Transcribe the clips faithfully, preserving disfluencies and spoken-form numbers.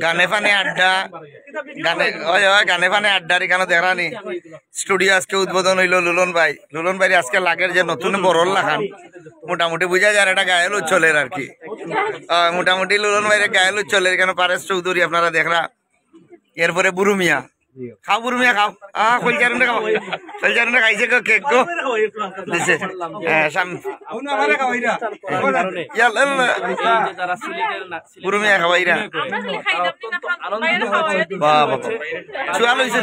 গানে ফানে আড্ডা, গানে, ওই, ওই, গানে ফানে আড্ডার ইখানো দেখরানি। স্টুডিও আজকে উদ্বোধন অইলো লুলন ভাই। লুলন ভাইর আজকে লাগের যে নতুন বড়র লাখান, মোটামুটি বুঝা যার এটা গায়ে হলুদ চলের আর কি। আহ, মোটামুটি লুলন ভাইর গায়ে হলুদ চলের, ইখানো পারেশ চৌধুরী আপনারা দেখরা, এরপরে বুরু মিয়া। খাও বুরু মিয়া, খাও। আহ, কলচারুন্ডে খাও। কলচারুন্ডে খাইছে গো, কেক গো। দিছে। হ্যাঁ, সাম-, ইয়াল্লা, ইয়াল্লা। বুরু মিয়া খাওয়াইরা। বাহ, বাহ, বাহ। চুয়া লইছে।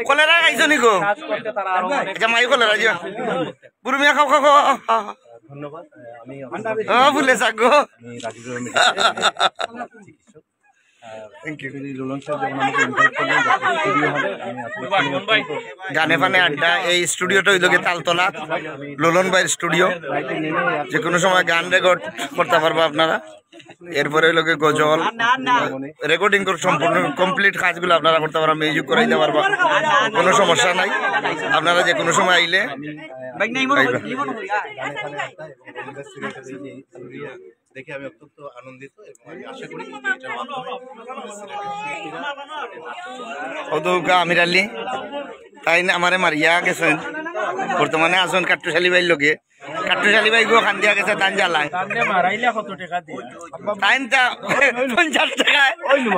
কলেরা খাইছো নি গো? আচ্ছা, মাই কলেরা, জিও। বুরু মিয়া খাও, খাও, খাও, খাও, খাও। ধন্যবাদ। আহ, আমি ও, ভুলে যাক গো। আমি রাজীব রয় মিডিয়া। Thank you। যদি লুলন সাহেব যখন আমাকে invite করলেন, যখন স্টুডিও হবে, আমি আসলে গানে ফানে আড্ডা, এই স্টুডিওটা অইলো গিয়া তালতলা, লুলন ভাইর স্টুডিও। যে কোনো সময় গান রেকর্ড করতা পারবা আপনারা। এরপরে অইলো গিয়া গজল, রেকর্ডিং করে সম্পূর্ণ কমপ্লিট কাজগুলা আপনারা করতা পারবা, মিউজিক করাইতা পারবা, কোনো সমস্যা নাই। আপনারা যে কোনো সময় আইলে পাইবা। গানে ফানে আড্ডা এবং রবীন্দ্র সিলেটের এই যে স্টুডিও দেখে আমি অত্যন্ত আনন্দিত এবং আমি আশা করি যে এটার মাধ্যমে অদৌকা আমির আলী, তাইন আমারে মারিয়া গেছইন, বর্তমানে আছইন কাট্টুশ আলী ভাইর লগে। কাট্টুশ আলী ভাই গো কান্দিয়া গেছে তান জ্বালায়। তানরে মারাইলে কত টেকা দিয়া? তাইন তা পঞ্চাশ টেকায়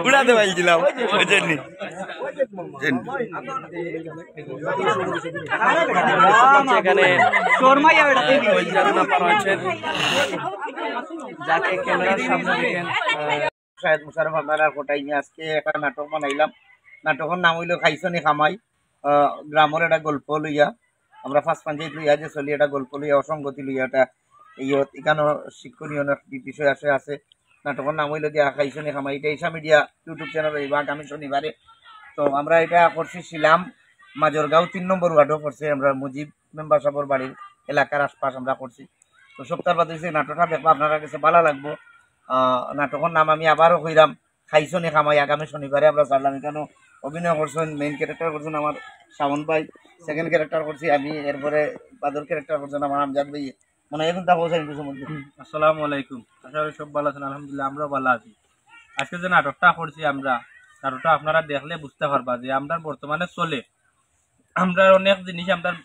উড়াতে পারছিলাম, বুঝছেন নি? বুঝছেন নি? এখানে পরিচালনা করা হয়েছে, যাকে ক্যামেরার সামনে দেখেন। শাহেদ মুশাররফ আপনারা কোটাই নিয়ে আজকে একটা নাটক বানাইলাম। নাটকর নাম অইলো খাইছনি খামাই। আহ, গ্রামর একটা গল্প লইয়া, আমরা পাঁচ পঞ্চায়েত লইয়া যে চলি, একটা গল্প লইয়া, অসঙ্গতি লইয়া, এটা এই ইয়ত, এখানো শিক্ষণীয় অনেক বি-, বিষয় আছে, আছে। নাটকর নাম অইলো গিয়া খাইছনি খামাই। এটা ঈশা মিডিয়া YouTube চ্যানেল অইবা আগামী শনিবারে। তো আমরা এটা করছি শিলাম মাজরগাঁও তিন নম্বর ওয়ার্ডও করছে, আমরা মুজিব মেম্বার সাহেবর বাড়ির এলাকার আশপাশ আমরা করছি। তো সপ্তাহ বাদে যে নাটকটা দেখবা আপনারা কাছে ভালা লাগবো। আহ, নাটকর নাম আমি আবারও কইরাম, খাইছনি খামাই। আগামী শনিবারে আমরা ছাড়লাম। এখানো অভিনয় করছইন, মেইন ক্যারেক্টার করছইন আমার শাওন ভাই, সেকেন্ড ক্যারেক্টার করছি আমি, এরপরে বাদর ক্যারেক্টার করছইন আমার আমজাদ ভাই। মানে এখন তা বলছেন কিছু মধ্যে। আসসালামু আলাইকুম, আশা করি সব ভালা আছইন। আলহামদুলিল্লাহ, আমরাও ভালা আছি। আজকে যে নাটকটা করছি আমরা, নাটকটা আপনারা দেখলে বুঝতা পারবা যে আমরার বর্তমানে চলে, আমরার অনেক জিনিস আমরার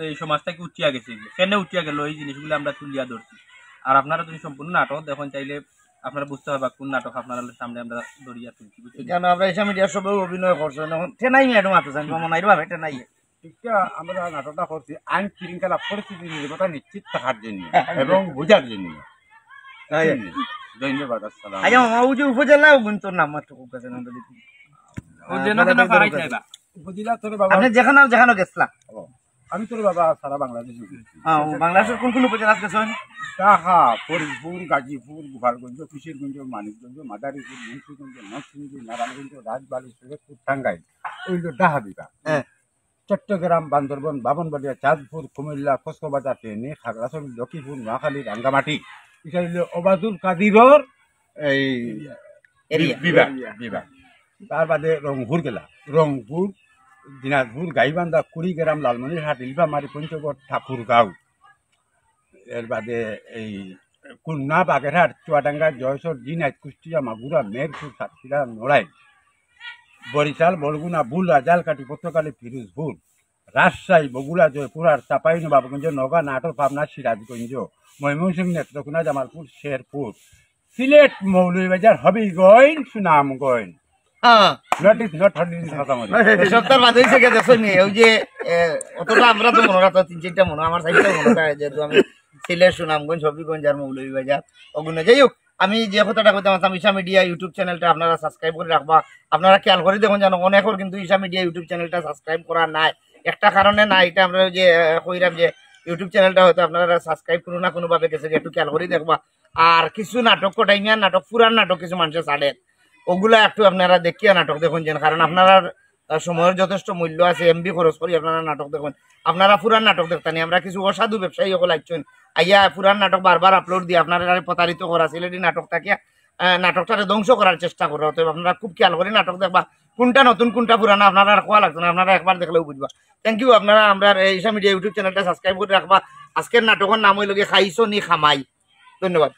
এই সমাজ থাকি উঠিয়া গেছে, কেনে উঠিয়া গেল, এই জিনিসগুলা আমরা তুলিয়া ধরছি। আর আপনারা যদি সম্পূর্ণ নাটক দেখইন, তাইলে আপনারা বুঝতা পারবা কোন নাটক আপনারার সামনে আমরা ধরিয়া তুলছি, বুঝছেন? কেন আমরা ঈশা মিডিয়ার সবে অভিনয় করছইন, এখন টেনাই ম্যাডাম আছে, জানি মনে হয় ভাবে টেনাই। এটা আমরা নাটকটা করছি আইন শৃঙ্খলা পরিস্থিতি নিরাপত্তা নিশ্চিত থাকার জন্য এবং বোঝার জন্য। তাই। ধন্যবাদ, আসসালাম। আচ্ছা মামা, ওই যে উপজেলা, ওগুন তোর নাম মাত্র খুব কাছে নাম বলি। ও, যেন তেন ফারাই চাইবা। উপজেলা তোর বাবা। আপনি যেখানে, যেখানে গেছলা। ও, আমি তোর বাবা সারা বাংলাদেশে ঘুরছি। হ্যাঁ, ও বাংলাদেশের কোন কোন উপজেলা গেছেন? ঢাকা, ফরিদপুর, গাজীপুর, গোপালগঞ্জ, কিশোরগঞ্জ, মানিকগঞ্জ, মাদারীপুর, মুন্সিগঞ্জ, নরসিংদী, নারায়ণগঞ্জ, রাজবাড়ী, শরীয়তপুর, টাঙ্গাইল, ওই যে ঢাকা বিভাগ। হ্যাঁ। চট্টগ্রাম, বান্দরবন, বামনবাড়িয়া, চাঁদপুর, কুমিল্লা, কক্সবাজার, ফেনী, খাগড়াছড়ি, লক্ষ্মীপুর, নোয়াখালী, রাঙ্গামাটি, এটা হইল ওবায়দুল কাদিরর এই এরিয়া। বিভাগ, বিভাগ। তার বাদে রংপুর গেলা, রংপুর, দিনাজপুর, গাইবান্ধা, কুড়িগ্রাম, লালমনিরহাট, নীলফামারী, পঞ্চগড়, ঠাকুরগাঁও, এর বাদে এই খুলনা, বাগেরহাট, চুয়াডাঙ্গা, যশোর, ঝিনাইদহ, কুষ্টিয়া, মাগুরা, মেহেরপুর, সাতক্ষীরা, নড়াইল, বরিশাল, বরগুনা, ভোলা, ঝালকাঠি, পটুয়াখালী, পিরোজপুর, রাজশাহী, বগুড়া, জয়পুরহাট, চাঁপাইনবাবগঞ্জ, নওগাঁ, নাটোর, পাবনা, সিরাজগঞ্জ, ময়মনসিংহ, নেত্রকোনা, জামালপুর, শেরপুর, সিলেট, মৌলভীবাজার, হবিগঞ্জ, সুনামগঞ্জ। হ্যাঁ। Not is not hard in Sasamari। সপ্তাহ বাদে হইছে গিয়া দেখছো নি, ওই যে, এ, অতটা আমরা তো মনে রাখতাম, তিন চারটা মনে, আমার চারটা মনে থাকে, যেহেতু আমি সিলেট, সুনামগঞ্জ, হবিগঞ্জ আর মৌলভীবাজার, ওগুলো। যাই হোক, আমি যে কথাটা কইতাম, আসাম ঈশা মিডিয়া YouTube চ্যানেলটা আপনারা সাবস্ক্রাইব করি রাখবা। আপনারা খেয়াল করি দেখইন যেন অনেকর কিন্তু ঈশা মিডিয়া YouTube চ্যানেলটা সাবস্ক্রাইব করা নাই, একটা কারণে না, এটা আমরা ওই যে, আহ, কইরাম যে YouTube চ্যানেলটা হয়তো আপনারা সাবস্ক্রাইব কোনো না কোনো ভাবে গেছে, একটু খেয়াল করি দেখবা। আর কিছু নাটক কটাই মিয়া নাটক, পুরান নাটক কিছু মানুষে ছাড়ে, ওগুলা একটু আপনারা দেখিয়া নাটক দেখইন যেন, কারণ আপনারা, আহ, সময়র যথেষ্ট মূল্য আছে, এমবি খরচ করি আপনারা নাটক দেখইন। আপনারা পুরান নাটক দেখতা নি, আমরা কিছু অসাধু ব্যবসায়ী অকল আইছইন, আইয়া পুরান নাটক বারবার আপলোড দিয়া আপনারা প্রতারিত করা, সিলেটি নাটক থাকিয়া, আহ, নাটকটারে ধ্বংস করার চেষ্টা করা। অতএব আপনারা খুব খেয়াল করি নাটক দেখবা, কোনটা নতুন কোনটা পুরানা আপনারা আর কওয়া লাগতো না, আপনারা একবার দেখলেও বুঝবা। থ্যাংক ইউ, আপনারা আমরার এই ঈশা মিডিয়া YouTube চ্যানেলটা সাবস্ক্রাইব করি রাখবা। আজকের নাটকর নাম অইলো গিয়া খাইছো নি খামাই। ধন্যবাদ।